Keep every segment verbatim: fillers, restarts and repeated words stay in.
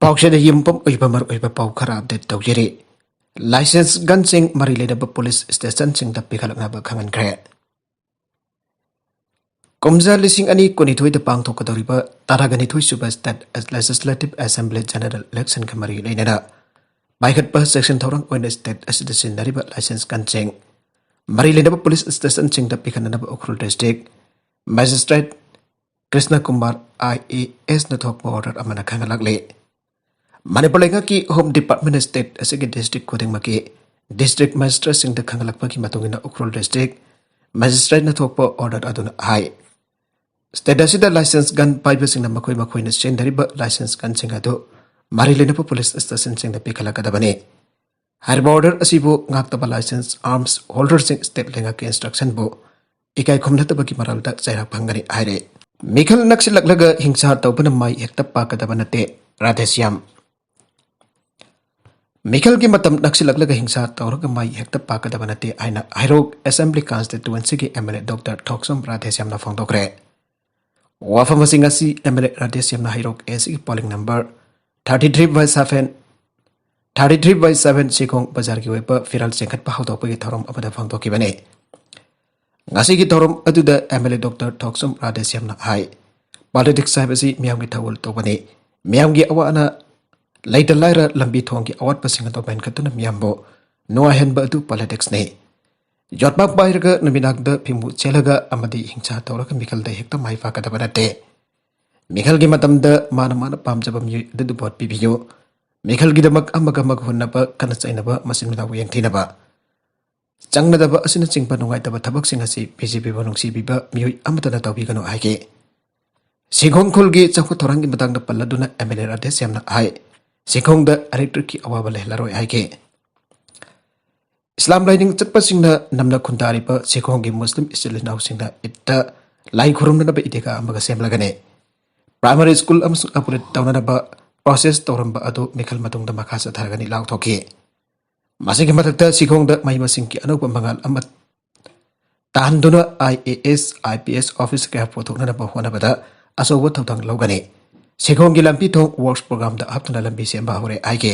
ꯄꯥꯎꯆꯦꯗ ꯌꯨꯝꯐꯝ ꯑꯣꯏꯕ ꯃꯔꯨꯑꯣꯏꯕ ꯄꯥꯎ ꯈꯔ ꯑꯞꯗꯦꯠ ꯇꯧꯖꯔꯤ꯫ ꯂꯥꯏꯁꯦꯟꯁ ꯒꯟꯁꯤꯡ ꯃꯔꯤ ꯂꯩꯅꯕ ꯄꯨꯂꯤꯁ ꯁ꯭ꯇꯦꯁꯟꯁꯤꯡꯗ ꯄꯤꯈꯠꯂꯛꯅꯕ ꯈꯪꯍꯟꯈ꯭ꯔꯦ꯫ ꯀꯨꯝꯖꯥ ꯂꯤꯁꯤꯡ ꯑꯅꯤ ꯀꯨꯟꯅꯤꯊꯣꯏꯗ ꯄꯥꯡꯊꯣꯛꯀꯗꯧꯔꯤꯕ ꯇꯔꯥꯒ ꯅꯤꯊꯣꯏ ꯁꯨꯕ State Legislative Assembly General Election ꯒ ꯃꯔꯤ ꯂꯩꯅꯅ ꯄꯥꯏꯈꯠꯄ ꯆꯦꯛꯁꯤꯟ ꯊꯧꯔꯥꯡ ꯑꯣꯏꯅ state ꯑꯁꯤꯗ ꯁꯤꯖꯤꯟꯅꯔꯤꯕ ꯂꯥꯏꯁꯦꯟꯁ ꯒꯟꯁꯤꯡ ꯃꯔꯤ ꯂꯩꯅꯕ ꯄꯨꯂꯤꯁ ꯁ꯭ꯇꯦꯁꯟꯁꯤꯡꯗ ꯄꯤꯈꯠꯅꯅꯕ Ukhrul district magistrate Krishna Kumar I A ꯑꯦꯁꯅ ꯊꯣꯛꯄ ꯑꯣꯔꯗꯔ ꯑꯃꯅ ꯈꯪꯍꯜꯂꯛꯂꯤ꯫ ꯃꯅꯤꯄꯨꯔ ꯂꯩꯉꯥꯛꯀꯤ ꯍꯣꯝ ꯗꯤꯄꯥꯔꯠꯃꯦꯟꯅ state ꯑꯁꯤꯒꯤ ꯗꯤꯁꯇ꯭ꯔꯤꯛ ꯈꯨꯗꯤꯡꯃꯛꯀꯤ ꯗꯤꯁꯇ꯭ꯔꯤꯛ ꯃꯦꯖꯤꯁꯇ꯭ꯔꯦꯠꯁꯤꯡꯗ ꯈꯪꯍꯜꯂꯛꯄꯒꯤ ꯃꯇꯨꯡ ꯏꯟꯅ ꯎꯈ꯭ꯔꯨꯜ ꯗꯤꯁꯇ꯭ꯔꯤꯛ ꯃꯦꯖꯤꯁꯇ꯭ꯔꯦꯠꯅ ꯊꯣꯛꯄ ꯑꯣꯔꯗꯔ ꯑꯗꯨꯅ ꯍꯥꯏ, state ꯑꯁꯤꯗ ꯂꯥꯏꯁꯦꯟꯁ ꯒꯟ ꯄꯥꯏꯕꯁꯤꯡꯅ ꯃꯈꯣꯏ ꯃꯈꯣꯏꯅ ꯁꯤꯖꯤꯟꯅꯔꯤꯕ ꯂꯥꯏꯁꯦꯟꯁ ꯒꯟꯁꯤꯡ ꯑꯗꯨ ꯃꯔꯤ ꯂꯩꯅꯕ ꯄꯨꯂꯤꯁ ꯁ꯭ꯇꯦꯁꯟꯁꯤꯡꯗ ꯄꯤꯈꯠꯂꯛꯀꯗꯕꯅꯤ꯫ ꯍꯥꯏꯔꯤꯕ ꯑꯣꯔꯗꯔ ꯑꯁꯤꯕꯨ ꯉꯥꯛꯇꯕ ꯂꯥꯏꯁꯦꯟꯁ ꯑꯥꯔꯝꯁ ꯍꯣꯜꯗꯔꯁꯤꯡ state ꯂꯩꯉꯥꯛꯀꯤ ꯏꯟꯁꯇ꯭ꯔꯛꯁꯟꯕꯨ ꯏꯀꯥꯏ ꯈꯨꯝꯅꯗꯕꯒꯤ ꯃꯔꯥꯜꯗ ꯆꯩꯔꯥꯛ ꯐꯪꯒꯅꯤ ꯍꯥꯏꯔꯦ꯫ ꯃꯤꯈꯜ ꯅꯛꯁꯤꯜꯂꯛꯂꯒ ꯍꯤꯡꯁꯥ ꯇꯧꯕꯅ ꯃꯥꯏ ꯍꯦꯛꯇ ꯄꯥꯛꯀꯗꯕ ꯅꯠꯇꯦ, ꯔꯥꯙꯦꯁ꯭ꯌꯥꯝ꯫ ꯃꯤꯈꯜꯒꯤ ꯃꯇꯝ ꯅꯛꯁꯤꯜꯂꯛꯂꯒ ꯍꯤꯡꯁꯥ ꯇꯧꯔꯒ ꯃꯥꯏ ꯍꯦꯛꯇ ꯄꯥꯛꯀꯗꯕ ꯅꯠꯇꯦ ꯍꯥꯏꯅ ꯍꯩꯔꯣꯛ ꯑꯦꯁꯦꯝꯕ꯭ꯂꯤ ꯀꯟꯁꯇꯤꯇ꯭ꯋꯦꯟꯁꯤꯒꯤ M L A doctor Thokchom ꯔꯥꯙꯦꯁ꯭ꯌꯥꯝꯅ ꯐꯣꯡꯗꯣꯛꯈ꯭ꯔꯦ꯫ ꯋꯥꯐꯝ ꯑꯁꯤ ꯉꯁꯤ ꯑꯦꯝ ꯑꯦꯜ ꯑꯦ ꯔꯥꯙꯦꯁ꯭ꯌꯥꯝꯅ ꯍꯩꯔꯣꯛ ꯑꯦ ꯁꯤꯒꯤ polling number thirty three by seven, thirty three by seven Sikhong ꯕꯖꯥꯔꯒꯤ ꯑꯣꯏꯕ ꯐꯤꯔꯥꯜ ꯆꯦꯟꯈꯠꯄ ꯍꯧꯗꯣꯛꯄꯒꯤ ꯊꯧꯔꯝ ꯑꯃꯗ ꯐꯣꯡꯗꯣꯛꯈꯤꯕꯅꯤ꯫ ꯉꯁꯤꯒꯤ ꯊꯧꯔꯝ ꯑꯗꯨꯗ M L A doctor Thokchom ꯔꯥꯙꯦꯁ꯭ꯌꯥꯝꯅ ꯍꯥꯏ, ꯄꯣꯂꯤꯇꯤꯛꯁ ꯍꯥꯏꯕꯁꯤ ꯃꯤꯌꯥꯝꯒꯤ ꯊꯧꯒꯜ ꯇꯧꯕꯅꯤ꯫ ꯃꯤꯌꯥꯝꯒꯤ ꯑꯋꯥ ꯑꯅꯥ, ꯂꯩꯇ ꯂꯥꯏꯔ, ꯂꯝꯕꯤ ꯊꯣꯡꯒꯤ ꯑꯋꯥꯠꯄꯁꯤꯡ ꯑꯗꯨ ꯃꯦꯟꯈꯠꯇꯨꯅ ꯃꯤꯌꯥꯝꯕꯨ ꯅꯨꯡꯉꯥꯏꯍꯟꯕ ꯑꯗꯨ ꯄꯣꯂꯤꯇꯤꯛꯁꯅꯤ꯫ ꯌꯣꯠꯄꯥꯛ ꯄꯥꯏꯔꯒ ꯅꯨꯃꯤꯗꯥꯡꯗ ꯐꯤꯃꯨ ꯆꯦꯜꯂꯒ ꯑꯃꯗꯤ ꯍꯤꯡꯁꯥ ꯇꯧꯔꯒ ꯃꯤꯈꯜꯗ ꯍꯦꯛꯇ ꯃꯥꯏ ꯄꯥꯛꯀꯗꯕ ꯅꯠꯇꯦ꯫ ꯃꯤꯈꯜꯒꯤ ꯃꯇꯝꯗ ꯃꯥꯅ ꯃꯥꯅ ꯄꯥꯝꯖꯕ ꯃꯤꯑꯣꯏ ꯑꯗꯨꯗ ꯚꯣꯠ ꯄꯤꯕꯤꯌꯨ꯫ ꯃꯤꯈꯜꯒꯤꯗꯃꯛ ꯑꯃꯒ ꯑꯃꯒ ꯍꯨꯟꯅꯕ, ꯈꯠꯅ ꯆꯩꯅꯕ, ꯃꯆꯤꯟ ꯃꯅꯥꯎ ꯌꯦꯡꯊꯤꯅꯕ, ꯆꯪꯅꯗꯕ ꯑꯁꯤꯅꯆꯤꯡꯕ ꯅꯨꯡꯉꯥꯏꯇꯕ ꯊꯕꯛꯁꯤꯡ ꯑꯁꯤ ꯕꯤ ꯖꯦ ꯄꯤꯕꯨ ꯅꯨꯡꯁꯤꯕꯤꯕ ꯃꯤꯑꯣꯏ ꯑꯃꯠꯇꯅ ꯇꯧꯕꯤꯒꯅꯨ ꯍꯥꯏꯈꯤ꯫ ꯁꯤꯈꯣꯡ ꯈꯨꯜꯒꯤ ꯆꯥꯎꯈꯠ ꯊꯧꯔꯥꯡꯒꯤ ꯃꯇꯥꯡꯗ ꯄꯜꯂꯗꯨꯅ ꯑꯦꯝ ꯑꯦꯜ ꯑꯦ ꯔꯥꯙꯦꯁ꯭ꯌꯥꯝꯅ ꯍꯥꯏ, ꯁꯤꯈꯣꯡꯗ electric ꯀꯤ ꯑꯋꯥꯕ ꯂꯩꯍꯜꯂꯔꯣꯏ ꯍꯥꯏꯈꯤ꯫ ꯏꯁꯂꯥꯝ ꯂꯥꯏꯅꯤꯡ ꯆꯠꯄꯁꯤꯡꯅ ꯅꯝꯅ ꯈꯨꯟꯗꯥꯔꯤꯕ ꯁꯤꯈꯣꯡꯒꯤ ꯃꯨꯁꯂꯤꯝ ꯏꯆꯤꯜ ꯏꯅꯥꯎꯁꯤꯡꯅ ꯏꯗꯇ ꯂꯥꯏ ꯈꯨꯔꯨꯝꯅꯅꯕ ꯏꯗꯤꯒꯥ ꯑꯃꯒ ꯁꯦꯝꯂꯒꯅꯤ꯫ ꯄ꯭ꯔꯥꯏꯃꯥꯔꯤ ꯁ꯭ꯀꯨꯜ ꯑꯃꯁꯨꯡ ꯑꯞꯒ꯭ꯔꯦꯗ ꯇꯧꯅꯅꯕ ꯄ꯭ꯔꯣꯁꯦꯁ ꯇꯧꯔꯝꯕ ꯑꯗꯨ ꯃꯤꯈꯜ ꯃꯇꯨꯡꯗ ꯃꯈꯥ ꯆꯠꯊꯔꯒꯅꯤ ꯂꯥꯎꯊꯣꯛꯈꯤ꯫ ꯃꯁꯤꯒꯤ ꯃꯊꯛꯇ ꯁꯤꯈꯣꯡꯗ ꯃꯍꯩ ꯃꯁꯤꯡꯒꯤ ꯑꯅꯧꯕ ꯃꯉꯥꯜ ꯑꯃ ꯇꯥꯍꯟꯗꯨꯅ I A S, I P S office ꯀꯌꯥ ꯄꯨꯊꯣꯛꯅꯅꯕ ꯍꯣꯠꯅꯕꯗ ꯑꯆꯧꯕ ꯊꯧꯗꯥꯡ ꯂꯧꯒꯅꯤ꯫ ꯁꯤꯈꯣꯡꯒꯤ ꯂꯝꯕꯤ ꯊꯣꯡ ꯋꯥꯔꯛꯁ ꯄ꯭ꯔꯣꯒ꯭ꯔꯥꯝꯗ ꯍꯥꯞꯇꯨꯅ ꯂꯝꯕꯤ ꯁꯦꯝꯕ ꯍꯧꯔꯦ ꯍꯥꯏꯈꯤ꯫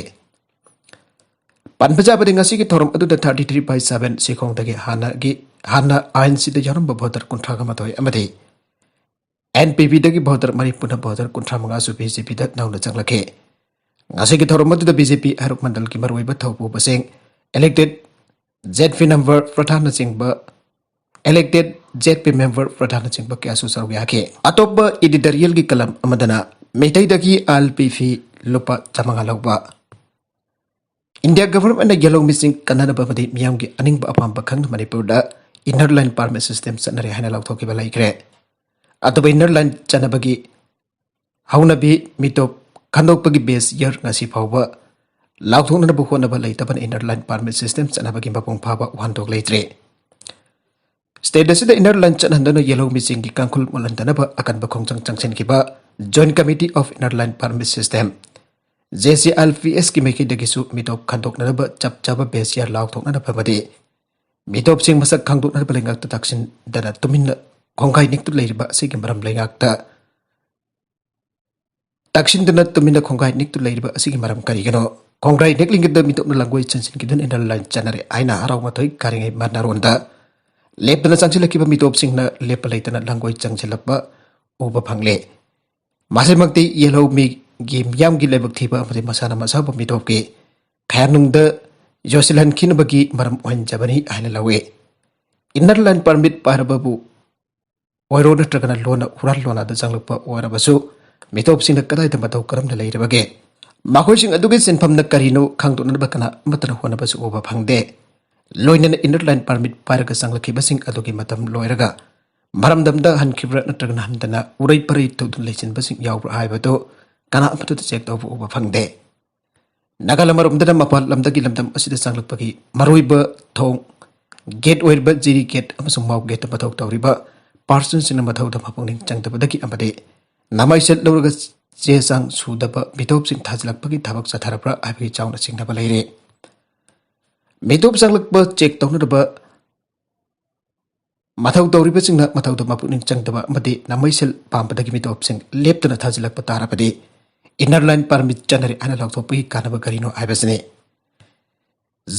ꯄꯟꯕ ꯌꯥꯕꯗꯤ ꯉꯁꯤꯒꯤ ꯊꯧꯔꯝ ꯑꯗꯨꯗ thirty three by seven ꯁꯤꯈꯣꯡꯗꯒꯤ ꯍꯥꯟꯅꯒꯤ, ꯍꯥꯟꯅ ꯑꯥꯏ ꯑꯦꯟ ꯁꯤꯗ ꯌꯥꯎꯔꯝꯕ ꯚꯣꯇꯔ ꯀꯨꯟꯊ꯭ꯔꯥ ꯃꯥꯊꯣꯏ ꯑꯃꯗꯤ ꯑꯦꯟ ꯄꯤ ꯄꯤꯗꯒꯤ ꯚꯣꯇꯔ ꯃꯔꯤꯐꯨꯅ ꯚꯣꯇꯔ ꯀꯨꯟꯊ꯭ꯔꯥ ꯃꯉꯥꯁꯨ ꯕꯤ ꯖꯦ ꯄꯤꯗ ꯅꯧꯅ ꯆꯪꯂꯛꯈꯤ꯫ ꯉꯁꯤꯒꯤ ꯊꯧꯔꯝ ꯑꯗꯨꯗ ꯕꯤ ꯖꯦ ꯄꯤ ꯍꯩꯔꯣꯛ ꯃꯟꯗꯜꯒꯤ ꯃꯔꯨꯑꯣꯏꯕ ꯊꯧꯄꯨꯕꯁꯤꯡ, ꯏꯂꯦꯛꯇꯦꯗ ꯖꯦꯠ ꯄꯤ ꯃꯦꯝꯕꯔ ꯄ꯭ꯔꯙꯥꯟꯅꯆꯤꯡꯕ, ꯏꯂꯦꯛꯇꯦꯗ ꯖꯦꯠ ꯄꯤ ꯃꯦꯝꯕꯔ ꯄ꯭ꯔꯙꯥꯟꯅꯆꯤꯡꯕ ꯀꯌꯥꯁꯨ ꯁꯔꯨꯛ ꯌꯥꯈꯤ꯫ ꯑꯇꯣꯞꯄ ꯏꯗꯤꯇꯣꯔꯤꯌꯦꯜꯒꯤ ꯀꯂꯝ ꯑꯃꯗꯅ ꯃꯩꯇꯩꯗꯒꯤ ꯑꯥꯏ ꯑꯦꯜ ꯄꯤ ꯐꯤ ꯂꯨꯄꯥ ꯆꯥꯃꯉꯥ ꯂꯧꯕ, ꯏꯟꯗꯤꯌꯥ ꯒꯚꯔꯟꯃꯦꯟꯠꯅ ꯌꯦꯜꯍꯧ ꯃꯤꯁꯤꯡ ꯀꯟꯅꯅꯕ ꯑꯃꯗꯤ ꯃꯤꯌꯥꯝꯒꯤ ꯑꯅꯤꯡꯕ ꯑꯄꯥꯝꯕ ꯈꯪꯅ ꯃꯅꯤꯄꯨꯔꯗ ꯏꯟꯅꯔ ꯂꯥꯏꯟ ꯄꯥꯔꯃꯤꯠ ꯁꯤꯁꯇꯦꯝ ꯆꯠꯅꯔꯦ ꯍꯥꯏꯅ ꯂꯥꯎꯊꯣꯛꯈꯤꯕ ꯂꯩꯈ꯭ꯔꯦ꯫ ꯑꯗꯨꯕꯨ ꯏꯟꯅꯔ ꯂꯥꯏꯟ ꯆꯠꯅꯕꯒꯤ ꯍꯧꯅꯕꯤ ꯃꯤꯇꯣꯞ ꯈꯟꯗꯣꯛꯄꯒꯤ ꯕꯦꯁ ꯌꯔ ꯉꯁꯤ ꯐꯥꯎꯕ ꯂꯥꯎꯊꯣꯛꯅꯅꯕ ꯍꯣꯠꯅꯕ ꯂꯩꯇꯕꯅ ꯏꯟꯅꯔ ꯂꯥꯏꯟ ꯄꯥꯔꯃꯤꯠ ꯁꯤꯁꯇꯦꯝ ꯆꯠꯅꯕꯒꯤ ꯃꯄꯨꯡ ꯐꯥꯕ ꯋꯥꯍꯟꯊꯣꯛ ꯂꯩꯇ꯭ꯔꯦ꯫ ꯁ꯭ꯇꯦꯠ ꯑꯁꯤꯗ ꯏꯟꯅꯔ ꯂꯥꯏꯟ ꯆꯠꯍꯟꯗꯨꯅ ꯌꯦꯜꯍꯧ ꯃꯤꯁꯤꯡꯒꯤ ꯀꯥꯡꯈꯨꯜ ꯃꯨꯜꯍꯟꯗꯅꯕ ꯑꯀꯟꯕ ꯈꯣꯡꯖꯪ ꯆꯪꯁꯤꯟꯈꯤꯕ joint committee of inner line permit system, J C I L P ꯑꯦꯁꯀꯤ ꯃꯥꯏꯀꯩꯗꯒꯤꯁꯨ ꯃꯤꯇꯣꯞ ꯈꯟꯗꯣꯛꯅꯅꯕ ꯆꯞ ꯆꯥꯕ ꯕꯦꯁ ꯌꯔ ꯂꯥꯎꯊꯣꯛꯅꯅꯕ ꯑꯃꯗꯤ ꯃꯤꯇꯣꯞꯁꯤꯡ ꯃꯁꯛ ꯈꯪꯗꯣꯛꯅꯅꯕ ꯂꯩꯉꯥꯛꯇ ꯇꯥꯛꯁꯤꯟꯗꯅ ꯇꯨꯃꯤꯟꯅ ꯈꯣꯡꯒꯥꯏ ꯅꯤꯛꯇꯨ ꯂꯩꯔꯤꯕ ꯑꯁꯤꯒꯤ ꯃꯔꯝ ꯂꯩꯉꯥꯛꯇ ꯇꯛꯁꯤꯟꯗꯨꯅ ꯇꯨꯃꯤꯟꯅ ꯈꯣꯡꯒꯥꯏ ꯅꯤꯛꯇꯨ ꯂꯩꯔꯤꯕ ꯑꯁꯤꯒꯤ ꯃꯔꯝ ꯀꯔꯤꯒꯤꯅꯣ? ꯈꯣꯡꯒꯥꯏ ꯅꯤꯛꯂꯤꯉꯩꯗ ꯃꯤꯇꯣꯞꯅ ꯂꯥꯡꯒꯣꯏ ꯆꯪꯁꯤꯟꯈꯤꯗꯨꯅ ꯏꯟꯅꯔ ꯂꯥꯏꯟ ꯆꯠꯅꯔꯦ ꯍꯥꯏꯅ ꯍꯔꯥꯎ ꯃꯊꯣꯏ ꯀꯥꯔꯤꯉꯩ ꯃꯅꯥꯔꯣꯟꯗ ꯂꯦꯞꯇꯅ ꯆꯪꯁꯤꯜꯂꯛꯈꯤꯕ ꯃꯤꯇꯣꯞꯁꯤꯡꯅ ꯂꯦꯞꯄ ꯂꯩꯇꯅ ꯂꯥꯡꯒꯣꯏ ꯆꯪꯁꯤꯜꯂꯛꯄ ꯎꯕ ꯐꯪꯂꯦ꯫ ꯃꯁꯤꯃꯛꯇꯤ ꯌꯦꯜꯍꯧ ꯃꯤꯒꯤ ꯃꯤꯌꯥꯝꯒꯤ ꯂꯥꯏꯕꯛ ꯊꯤꯕ ꯑꯃꯗꯤ ꯃꯁꯥꯅ ꯃꯁꯥꯕꯨ ꯃꯤꯇꯣꯞꯀꯤ ꯈꯌꯥꯅꯨꯡꯗ ꯌꯣꯠꯁꯤꯜꯍꯟꯈꯤꯅꯕꯒꯤ ꯃꯔꯝ ꯑꯣꯏꯍꯟꯖꯕꯅꯤ ꯍꯥꯏꯅ ꯂꯧꯏ꯫ ꯏꯟꯅꯔ ꯂꯥꯏꯟ ꯄꯥꯔꯃꯤꯠ ꯄꯥꯏꯔꯕꯕꯨ ꯑꯣꯏꯔꯣ ꯅꯠꯇ꯭ꯔꯒꯅ ꯂꯣꯟꯅ ꯍꯨꯔꯥꯟ ꯂꯣꯟꯅꯗ ꯆꯪꯂꯛꯄ ꯑꯣꯏꯔꯕꯁꯨ ꯃꯤꯇꯣꯞꯁꯤꯡꯅ ꯀꯗꯥꯏꯗ ꯃꯇꯧ ꯀꯔꯝꯅ ꯂꯩꯔꯕꯒꯦ? ꯃꯈꯣꯏꯁꯤꯡ ꯑꯗꯨꯒꯤ ꯁꯤꯟꯐꯝꯅ ꯀꯔꯤꯅꯣ ꯈꯪꯗꯣꯛꯅꯅꯕ ꯀꯅꯥ ꯑꯃꯠꯇꯅ ꯍꯣꯠꯅꯕꯁꯨ ꯎꯕ ꯐꯪꯗꯦ꯫ ꯂꯣꯏꯅꯅ ꯏꯟꯅꯔ ꯂꯥꯏꯟ ꯄꯥꯔꯃꯤꯠ ꯄꯥꯏꯔꯒ ꯆꯪꯂꯛꯈꯤꯕꯁꯤꯡ ꯑꯗꯨꯒꯤ ꯃꯇꯝ ꯂꯣꯏꯔꯒ ꯃꯔꯝꯗꯝꯗ ꯍꯟꯈꯤꯕ꯭ꯔꯥ ꯅꯠꯇ꯭ꯔꯒꯅ ꯍꯟꯗꯅ ꯎꯔꯩ ꯄꯔꯩ ꯇꯧꯗꯨꯅ ꯂꯩꯁꯤꯟꯕꯁꯤꯡ ꯌꯥꯎꯕ꯭ꯔꯥ ꯍꯥꯏꯕꯗꯨ ꯀꯅꯥ ꯑꯃꯠꯇꯗ ꯆꯦꯛ ꯇꯧꯕ ꯎꯕ ꯐꯪꯗꯦ꯫ ꯅꯥꯒꯥꯂꯝ ꯑꯃꯔꯣꯝꯗꯅ ꯃꯄꯥꯟ ꯂꯝꯗꯒꯤ ꯂꯝꯗꯝ ꯑꯁꯤꯗ ꯆꯪꯂꯛꯄꯒꯤ ꯃꯔꯨꯑꯣꯏꯕ ꯊꯣꯡ ꯒꯦꯠ ꯑꯣꯏꯔꯤꯕ ꯖꯤꯔꯤ ꯒꯦꯠ ꯑꯃꯁꯨꯡ ꯃꯥꯎ ꯒꯦꯠꯇ ꯃꯊꯧ ꯇꯧꯔꯤꯕ ꯄꯥꯔꯁꯟꯁꯤꯡꯅ ꯃꯊꯧꯗ ꯃꯄꯨꯛꯅꯤꯡ ꯆꯪꯗꯕꯗꯒꯤ ꯑꯃꯗꯤ ꯅꯃꯥꯏꯁꯦꯠ ꯂꯧꯔꯒ ꯆꯦ ꯆꯥꯡ ꯁꯨꯗꯕ ꯃꯤꯇꯣꯞꯁꯤꯡ ꯊꯥꯖꯤꯜꯂꯛꯄꯒꯤ ꯊꯕꯛ ꯆꯠꯊꯔꯕ꯭ꯔꯥ ꯍꯥꯏꯕꯒꯤ ꯆꯥꯎꯅ ꯆꯤꯡꯅꯕ ꯂꯩꯔꯤ꯫ ꯃꯤꯇꯣꯞ ꯆꯪꯂꯛꯄ ꯆꯦꯛ ꯇꯧꯅꯅꯕ ꯃꯊꯧ ꯇꯧꯔꯤꯕꯁꯤꯡꯅ ꯃꯊꯧꯗ ꯃꯄꯨꯛꯅꯤꯡ ꯆꯪꯗꯕ ꯑꯃꯗꯤ ꯅꯃꯩꯁꯦꯜ ꯄꯥꯝꯕꯗꯒꯤ ꯃꯤꯇꯣꯞꯁꯤꯡ ꯂꯦꯞꯇꯅ ꯊꯥꯖꯤꯜꯂꯛꯄ ꯇꯥꯔꯕꯗꯤ, ꯏꯟꯅꯔ ꯂꯥꯏꯟ ꯄꯥꯔꯃꯤꯠ ꯆꯠꯅꯔꯤ ꯍꯥꯏꯅ ꯂꯥꯎꯊꯣꯛꯄꯒꯤ ꯀꯥꯟꯅꯕ ꯀꯔꯤꯅꯣ ꯍꯥꯏꯕꯁꯤꯅꯤ꯫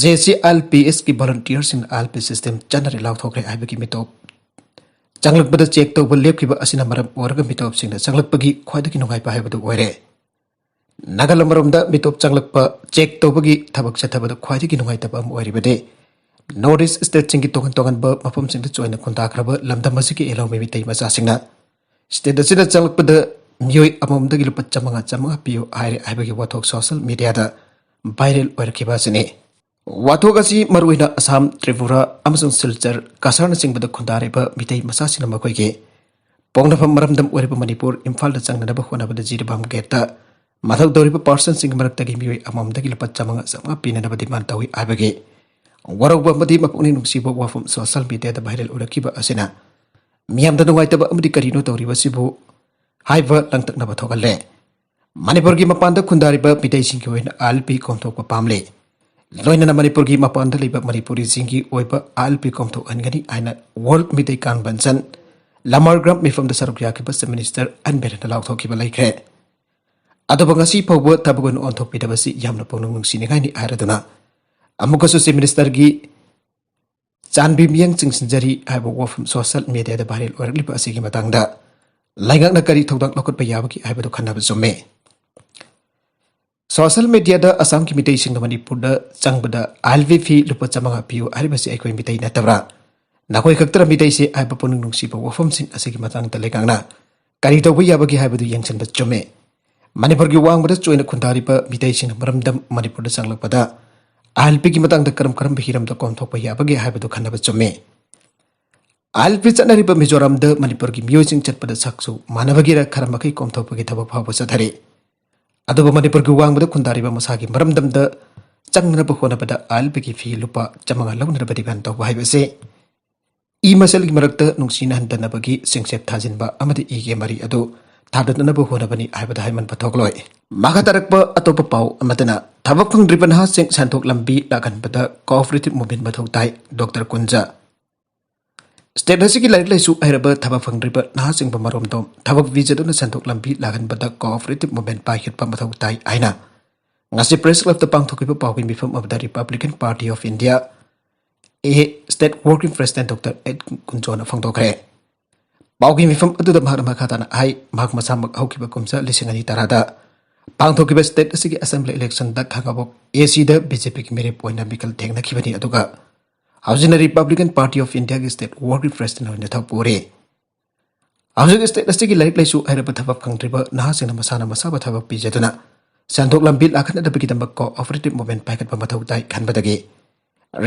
J C I L P ꯑꯦꯁꯀꯤ ꯚꯣꯂꯨꯟꯇꯤꯌꯔꯁꯤꯡꯅ ꯑꯥꯏ ꯑꯦꯜ ꯄꯤ ꯁꯤꯁꯇꯦꯝ ꯆꯠꯅꯔꯤ ꯂꯥꯎꯊꯣꯛꯈ꯭ꯔꯦ ꯍꯥꯏꯕꯒꯤ ꯃꯤꯇꯣꯞ ꯆꯪꯂꯛꯄꯗ ꯆꯦꯛ ꯇꯧꯕ ꯂꯦꯞꯈꯤꯕ ꯑꯁꯤꯅ ꯃꯔꯝ ꯑꯣꯏꯔꯒ ꯃꯤꯇꯣꯞꯁꯤꯡꯅ ꯆꯪꯂꯛꯄꯒꯤ ꯈ꯭ꯋꯥꯏꯗꯒꯤ ꯅꯨꯡꯉꯥꯏꯕ ꯍꯥꯏꯕꯗꯨ ꯑꯣꯏꯔꯦ꯫ ꯅꯥꯒꯥꯂꯝ ꯑꯃꯔꯣꯝꯗ ꯃꯤꯇꯣꯞ ꯆꯪꯂꯛꯄ ꯆꯦꯛ ꯇꯧꯕꯒꯤ ꯊꯕꯛ ꯆꯠꯊꯕꯗ ꯈ꯭ꯋꯥꯏꯗꯒꯤ ꯅꯨꯡꯉꯥꯏꯇꯕ ꯑꯃ ꯑꯣꯏꯔꯤꯕꯗꯤ ꯅꯣꯔꯠ ꯏꯁ ꯁ꯭ꯇꯦꯠꯁꯤꯡꯒꯤ ꯇꯣꯉꯥꯟ ꯇꯣꯉꯥꯟꯕ ꯃꯐꯝꯁꯤꯡꯗ ꯆꯣꯏꯅ ꯈꯨꯟꯗꯥꯈ꯭ꯔꯕ ꯂꯝꯗꯝ ꯑꯁꯤꯒꯤ ꯏꯂꯧꯃꯤ ꯃꯤꯇꯩ ꯃꯆꯥꯁꯤꯡꯅ ꯁ꯭ꯇꯦꯠ ꯑꯁꯤꯗ ꯆꯪꯂꯛꯄꯗ ꯃꯤꯑꯣꯏ ꯑꯃꯃꯝꯗꯒꯤ ꯂꯨꯄꯥ ꯆꯥꯝꯃꯉꯥ, ꯆꯥꯝꯃꯉꯥ ꯄꯤꯌꯨ ꯍꯥꯏꯔꯦ ꯍꯥꯏꯕꯒꯤ ꯋꯥꯊꯣꯛ ꯁꯣꯁꯤꯌꯦꯜ ꯃꯤꯗꯤꯌꯥꯗ ꯚꯥꯏꯔꯦꯜ ꯑꯣꯏꯔꯛꯈꯤꯕ ꯑꯁꯤꯅꯤ꯫ ꯋꯥꯊꯣꯛ ꯑꯁꯤ ꯃꯔꯨꯑꯣꯏꯅ ꯑꯁꯥꯝ, ꯇ꯭ꯔꯤꯄꯨꯔꯥ ꯑꯃꯁꯨꯡ ꯁꯤꯜꯆꯔ, ꯀꯁꯥꯔꯅꯆꯤꯡꯕꯗ ꯈꯨꯟꯗꯥꯔꯤꯕ ꯃꯤꯇꯩ ꯃꯆꯥꯁꯤꯡꯅ ꯃꯈꯣꯏꯒꯤ ꯄꯣꯛꯅꯐꯝ ꯃꯔꯝꯗꯝ ꯑꯣꯏꯔꯤꯕ ꯃꯅꯤꯄꯨꯔ, ꯏꯝꯐꯥꯜꯗ ꯆꯪꯅꯅꯕ ꯍꯣꯠꯅꯕꯗ ꯖꯤꯔꯤꯕꯥꯝ ꯒꯦꯠꯇ ꯃꯊꯧ ꯇꯧꯔꯤꯕ ꯄꯥꯔꯁꯟꯁꯤꯡꯒꯤ ꯃꯔꯛꯇꯒꯤ ꯃꯤꯑꯣꯏ ꯑꯃꯃꯝꯗꯒꯤ ꯂꯨꯄꯥ ꯆꯥꯝꯃꯉꯥ, ꯆꯥꯝꯃꯉꯥ ꯄꯤꯅꯅꯕ ꯗꯤꯃꯥꯟ ꯇꯧꯏ ꯍꯥꯏꯕꯒꯤ ꯋꯥꯔꯧꯕ ꯑꯃꯗꯤ ꯃꯄꯨꯛꯅꯤꯡ ꯅꯨꯡꯁꯤꯕ ꯋꯥꯐꯝ ꯁꯣꯁꯤꯌꯦꯜ ꯃꯤꯗꯤꯌꯥꯗ ꯚꯥꯏꯔꯦꯜ ꯑꯣꯏꯔꯛꯈꯤꯕ ꯑꯁꯤꯅ ꯃꯤꯌꯥꯝꯗ ꯅꯨꯡꯉꯥꯏꯇꯕ ꯑꯃꯗꯤ ꯀꯔꯤꯅꯣ ꯇꯧꯔꯤꯕꯁꯤꯕꯨ ꯍꯥꯏꯕ ꯂꯥꯡꯇꯛꯅꯕ ꯊꯣꯛꯍꯜꯂꯦ꯫ ꯃꯅꯤꯄꯨꯔꯒꯤ ꯃꯄꯥꯟꯗ ꯈꯨꯟꯗꯥꯔꯤꯕ ꯃꯤꯇꯩꯁꯤꯡꯒꯤ ꯑꯣꯏꯅ ꯑꯥꯏ ꯑꯦꯜ ꯄꯤ ꯀꯣꯝꯊꯣꯛꯄ ꯄꯥꯝꯂꯤ꯫ ꯂꯣꯏꯅꯅ ꯃꯅꯤꯄꯨꯔꯒꯤ ꯃꯄꯥꯟꯗ ꯂꯩꯕ ꯃꯅꯤꯄꯨꯔꯤꯁꯤꯡꯒꯤ ꯑꯣꯏꯕ ꯑꯥꯏ ꯑꯦꯜ ꯄꯤ ꯀꯣꯝꯊꯣꯛꯍꯟꯒꯅꯤ ꯍꯥꯏꯅ ꯋꯥꯔꯜꯗ ꯃꯤꯇꯩ ꯀꯟꯚꯦꯟꯁꯟ ꯂꯃꯥꯔꯒ꯭ꯔꯥꯝ ꯃꯤꯐꯝꯗ ꯁꯔꯨꯛ ꯌꯥꯈꯤꯕ ꯆꯤꯐ ꯃꯤꯅꯤꯁꯇꯔ ꯑꯦꯟ ꯕꯤꯔꯦꯟꯅ ꯂꯥꯎꯊꯣꯛꯈꯤꯕ ꯂꯩꯈ꯭ꯔꯦ꯫ ꯑꯗꯨꯕꯨ ꯉꯁꯤ ꯐꯥꯎꯕ ꯊꯕꯛ ꯑꯣꯏꯅ ꯑꯣꯟꯊꯣꯛꯄꯤꯗꯕꯁꯤ ꯌꯥꯝꯅ ꯄꯨꯛꯅꯤꯡ ꯅꯨꯡꯁꯤꯅꯤꯡꯉꯥꯏꯅꯤ ꯍꯥꯏꯔꯗꯨꯅ ꯑꯃꯨꯛꯀꯁꯨ ꯆꯤꯐ ꯃꯤꯅꯤꯁꯇꯔꯒꯤ ꯆꯥꯟꯕꯤ ꯃꯤꯠꯌꯦꯡ ꯆꯤꯡꯁꯤꯟꯖꯔꯤ ꯍꯥꯏꯕ ꯋꯥꯐꯝ ꯁꯣꯁꯤꯌꯦꯜ ꯃꯤꯗꯤꯌꯥꯗ ꯚꯥꯏꯔꯦꯜ ꯑꯣꯏꯔꯛꯂꯤꯕ ꯑꯁꯤꯒꯤ ꯃꯇꯥꯡꯗ ꯂꯩꯉꯥꯛꯅ ꯀꯔꯤ ꯊꯧꯗꯥꯡ ꯂꯧꯈꯠꯄ ꯌꯥꯕꯒꯦ ꯍꯥꯏꯕꯗꯨ ꯈꯟꯅꯕ ꯆꯨꯝꯃꯤ꯫ ꯁꯣꯁꯤꯌꯦꯜ ꯃꯤꯗꯤꯌꯥꯗ ꯑꯁꯥꯝꯒꯤ ꯃꯤꯇꯩꯁꯤꯡꯅ ꯃꯅꯤꯄꯨꯔꯗ ꯆꯪꯕꯗ ꯑꯥꯏ ꯑꯦꯜ ꯄꯤ ꯐꯤ ꯂꯨꯄꯥ ꯆꯥꯝꯃꯉꯥ ꯄꯤꯌꯨ ꯍꯥꯏꯔꯤꯕꯁꯤ ꯑꯩꯈꯣꯏ ꯃꯤꯇꯩ ꯅꯠꯇꯕ꯭ꯔꯥ? ꯅꯈꯣꯏ ꯈꯛꯇꯔ ꯃꯤꯇꯩꯁꯦ ꯍꯥꯏꯕ ꯄꯨꯛꯅꯤꯡ ꯅꯨꯡꯁꯤꯕ ꯋꯥꯐꯝꯁꯤꯡ ꯑꯁꯤꯒꯤ ꯃꯇꯥꯡꯗ ꯂꯩꯉꯥꯛꯅ ꯀꯔꯤ ꯇꯧꯕ ꯌꯥꯕꯒꯦ ꯍꯥꯏꯕꯗꯨ ꯌꯦꯡꯁꯤꯟꯕ ꯆꯨꯝꯃꯤ꯫ ꯃꯅꯤꯄꯨꯔꯒꯤ ꯋꯥꯡꯃꯗ ꯆꯣꯏꯅ ꯈꯨꯟꯗꯥꯔꯤꯕ ꯃꯤꯇꯩꯁꯤꯡꯅ ꯃꯔꯝꯗꯝ ꯃꯅꯤꯄꯨꯔꯗ ꯆꯪꯂꯛꯄꯗ ꯑꯥꯏ ꯑꯦꯜ ꯄꯤꯒꯤ ꯃꯇꯥꯡꯗ ꯀꯔꯝ ꯀꯔꯝꯕ ꯍꯤꯔꯝꯗ ꯀꯣꯝꯊꯣꯛꯄ ꯌꯥꯕꯒꯦ ꯍꯥꯏꯕꯗꯨ ꯈꯟꯅꯕ ꯆꯨꯝꯃꯤ꯫ ꯑꯥꯏ ꯑꯦꯜ ꯄꯤ ꯆꯠꯅꯔꯤꯕ ꯃꯤꯖꯣꯔꯥꯝꯗ ꯃꯅꯤꯄꯨꯔꯒꯤ ꯃꯤꯑꯣꯏꯁꯤꯡ ꯆꯠꯄꯗ ꯁꯛꯁꯨ ꯃꯥꯟꯅꯕꯒꯤꯔ ꯈꯔ ꯃꯈꯩ ꯀꯣꯝꯊꯣꯛꯄꯒꯤ ꯊꯕꯛ ꯐꯥꯎꯕ ꯆꯠꯊꯔꯤ꯫ ꯑꯗꯨꯕꯨ ꯃꯅꯤꯄꯨꯔꯒꯤ ꯋꯥꯡꯃꯗ ꯈꯨꯟꯗꯥꯔꯤꯕ ꯃꯁꯥꯒꯤ ꯃꯔꯝꯗꯝꯗ ꯆꯪꯅꯅꯕ ꯍꯣꯠꯅꯕꯗ ꯑꯥꯏ ꯑꯦꯜ ꯄꯤꯒꯤ ꯐꯤ ꯂꯨꯄꯥ ꯆꯥꯝꯃꯉꯥ ꯂꯧꯅꯅꯕ ꯗꯤꯃꯥꯟ ꯇꯧꯕ ꯍꯥꯏꯕꯁꯤ ꯏ ꯃꯁꯦꯜꯒꯤ ꯃꯔꯛꯇ ꯅꯨꯡꯁꯤꯅ ꯍꯟꯊꯅꯕꯒꯤ ꯁꯤꯡꯆꯦꯞ ꯊꯥꯖꯤꯟꯕ ꯑꯃꯗꯤ ꯏꯒꯤ ꯃꯔꯤ ꯑꯗꯨ ꯊꯥꯗꯅꯅꯕ ꯍꯣꯠꯅꯕꯅꯤ ꯍꯥꯏꯕꯗ ꯍꯥꯏꯃꯟꯕ ꯊꯣꯛꯂꯣꯏ꯫ ꯃꯈꯥ ꯇꯥꯔꯛꯄ ꯑꯇꯣꯞꯄ ꯄꯥꯎ ꯑꯃꯗꯅ ꯊꯕꯛ ꯐꯪꯗ꯭ꯔꯤꯕ ꯅꯍꯥꯁꯤꯡ ꯁꯦꯟꯊꯣꯛ ꯂꯝꯕꯤ ꯂꯥꯛꯍꯟꯕꯗ ꯀꯣꯑꯣꯄꯔꯦꯇꯤꯚ ꯃꯨꯚꯃꯦꯟꯠ ꯃꯊꯧ ꯇꯥꯏ, ꯗꯣꯛꯇꯔ ꯀꯨꯟꯖꯥ꯫ State ꯑꯁꯤꯒꯤ ꯂꯥꯏꯔꯤꯛ ꯂꯥꯏꯁꯨ ꯍꯩꯔꯕ ꯊꯕꯛ ꯐꯪꯗ꯭ꯔꯤꯕ ꯅꯍꯥꯁꯤꯡꯕꯨ ꯃꯔꯣꯝꯗꯣꯝ ꯊꯕꯛ ꯄꯤꯖꯗꯨꯅ ꯁꯦꯟꯊꯣꯛ ꯂꯝꯕꯤ ꯂꯥꯛꯍꯟꯕꯗ cooperative movement ꯄꯥꯏꯈꯠꯄ ꯃꯊꯧ ꯇꯥꯏ ꯍꯥꯏꯅ ꯉꯁꯤ Press Clubꯇ ꯄꯥꯡꯊꯣꯛꯈꯤꯕ ꯄꯥꯎꯒꯤ ꯃꯤꯐꯝ ꯑꯃꯗ Republican Party of India, A, State Working President Doctor Ed Gunjona ꯐꯣꯡꯗꯣꯛꯈ꯭ꯔꯦ꯫ ꯄꯥꯎꯒꯤ ꯃꯤꯐꯝ ꯑꯗꯨꯗ ꯃꯍꯥꯛꯅ ꯃꯈꯥ ꯇꯥꯅ ꯍꯥꯏ, ꯃꯍꯥꯛ ꯃꯁꯥꯃꯛ ꯍꯧꯈꯤꯕ ꯀꯨꯝꯖꯥ ꯂꯤꯁꯤꯡ ꯑꯅꯤ ꯇꯔꯥꯗ ꯄꯥꯡꯊꯣꯛꯈꯤꯕ state ꯑꯁꯤꯒꯤ assembly electionꯗ ꯈꯥꯉꯕꯣꯛ ACꯗ BJPꯒꯤ ꯃꯤꯔꯦꯞ ꯑꯣꯏꯅ ꯃꯤꯈꯜ ꯊꯦꯡꯅꯈꯤꯕꯅꯤ, ꯑꯗꯨꯒ ꯍꯧꯖꯤꯛꯅ Republican Party of Indiaꯒꯤ state working president ꯑꯣꯏꯅ ꯊꯧ ꯄꯨꯔꯤ꯫ ꯍꯧꯖꯤꯛ state ꯑꯁꯤꯒꯤ ꯂꯥꯏꯔꯤꯛ ꯂꯥꯏꯁꯨ ꯍꯩꯔꯕ ꯊꯕꯛ ꯐꯪꯗ꯭ꯔꯤꯕ ꯅꯍꯥꯁꯤꯡꯅ ꯃꯁꯥꯅ ꯃꯁꯥꯕꯨ ꯊꯕꯛ ꯄꯤꯖꯗꯨꯅ ꯁꯦꯟꯊꯣꯛ ꯂꯝꯕꯤ ꯂꯥꯛꯍꯟꯅꯕꯒꯤꯗꯃꯛ cooperative movement ꯄꯥꯏꯈꯠꯄ ꯃꯊꯧ ꯇꯥꯏ ꯈꯟꯕꯗꯒꯤ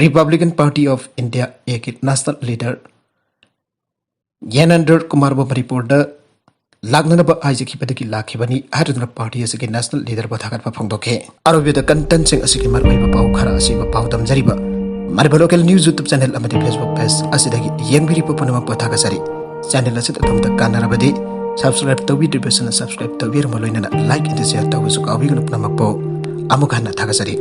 Republican Party of India, Aꯒꯤ national leader ꯌꯥꯅꯦꯟꯗ꯭ꯔ ꯀꯨꯃꯥꯔꯕꯨ ꯃꯅꯤꯄꯨꯔꯗ ꯂꯥꯛꯅꯅꯕ ꯍꯥꯏꯖꯈꯤꯕꯗꯒꯤ ꯂꯥꯛꯈꯤꯕꯅꯤ ꯍꯥꯏꯗꯨꯅ party ꯑꯁꯤꯒꯤ national leaderꯕꯨ ꯊꯥꯒꯠꯄ ꯐꯣꯡꯗꯣꯛꯈꯤ꯫ ꯑꯔꯣꯏꯕꯗ contentꯁꯤꯡ ꯑꯁꯤꯒꯤ ꯃꯔꯨꯑꯣꯏꯕ ꯄꯥꯎ ꯈꯔ ꯑꯁꯤꯕꯨ ꯄꯥꯎꯗꯝꯖꯔꯤꯕ Manipur Local News YouTube channel ꯑꯃꯗꯤ Facebook page ꯑꯁꯤꯗꯒꯤ ꯌꯦꯡꯕꯤꯔꯤꯕ ꯄꯨꯝꯅꯃꯛꯄꯨ ꯊꯥꯒꯠꯆꯔꯤ꯫ Channel ꯑꯁꯤꯗ ꯑꯗꯣꯝꯗ ꯀꯥꯟꯅꯔꯕꯗꯤ subscribe ꯇꯧꯕꯤꯗ꯭ꯔꯤꯕꯁꯤꯡꯅ subscribe ꯇꯧꯕꯤꯔꯝꯕ ꯂꯣꯏꯅꯅ like ꯑꯃꯗꯤ share ꯇꯧꯕꯁꯨ ꯀꯥꯎꯕꯤꯒꯅꯨ꯫ ꯄꯨꯝꯅꯃꯛꯄꯨ ꯑꯃꯨꯛ ꯍꯟꯅ ꯊꯥꯒꯠꯆꯔꯤ꯫